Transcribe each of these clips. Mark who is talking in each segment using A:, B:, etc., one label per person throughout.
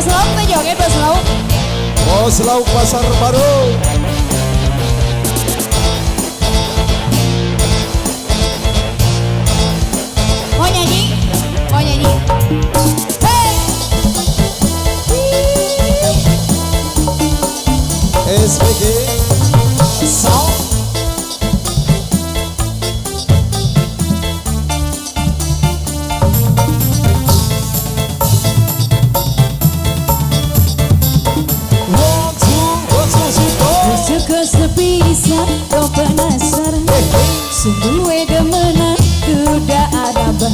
A: Bos Lauk tuh joget Bos Lauk.
B: Bos Lauk Pasar Baru.
A: Mau nyanyi? Mau nyanyi? Hey!
B: SPG Sound.
A: Sepisan kau penasaran, sungguh demenan tidak ada bah.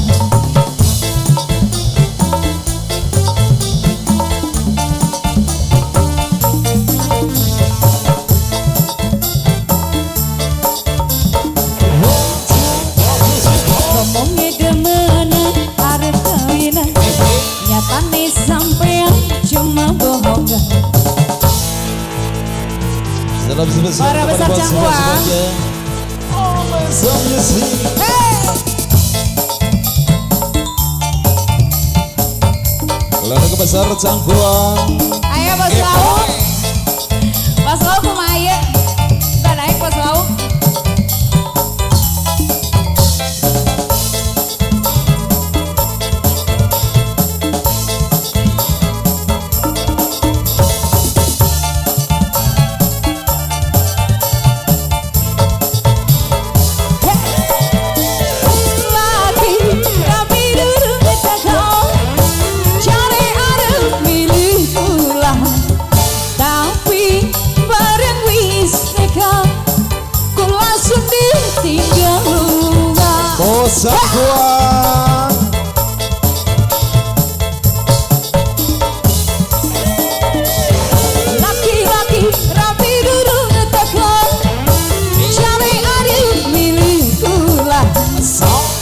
A: Ngomongnya demenan arep kawinan, nyatane sampean cuma bohong. Para besar Cangkuang. Hey!
B: Keluarga besar Cangkuang.
A: Ayo Bos Lauk. Bos Lauk kumaha ieu? Kita naik Bos Lauk.
B: Cangkuang.
A: Laki-laki rapi durung teko, cari arep milih kula,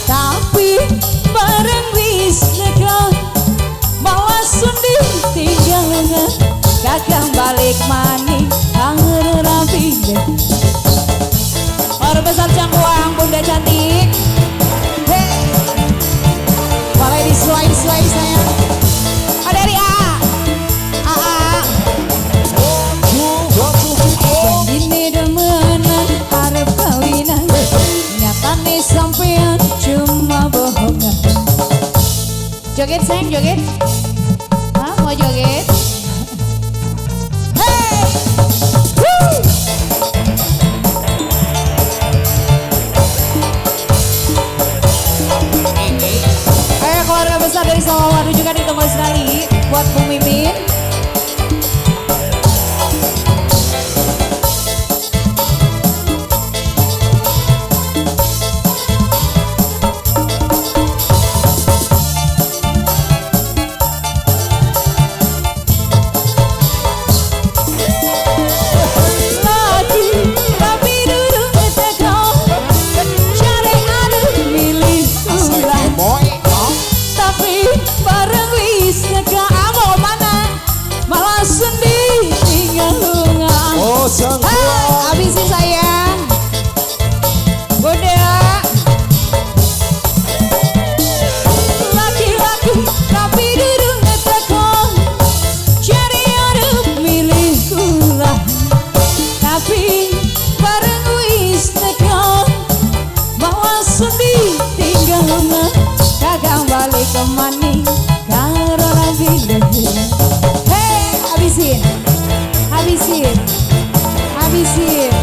A: tapi bareng wis neka malah sundi tinggal kakang balik maning anger rapi. Orang besar Cangkuang, bunda cantik. Boleh disuai-suai sayang. Oh dari A. A. Ini demenan arep kawinan, nyatane sampean cuma bohongan. Joget sayang, joget. Hah, mau joget? Hey! Woo! Ayo keluarga besar dari Sawah juga ditunggu sekali buat Bu Mimin. Habisin sayang. Bunda. Laki-laki tapi durung teko, cari arep milih kula, tapi bareng wis teko malah sedih tinggal lunga, kakang balik kemani karo rabi. Hey, habisin. Habisin. Habisin.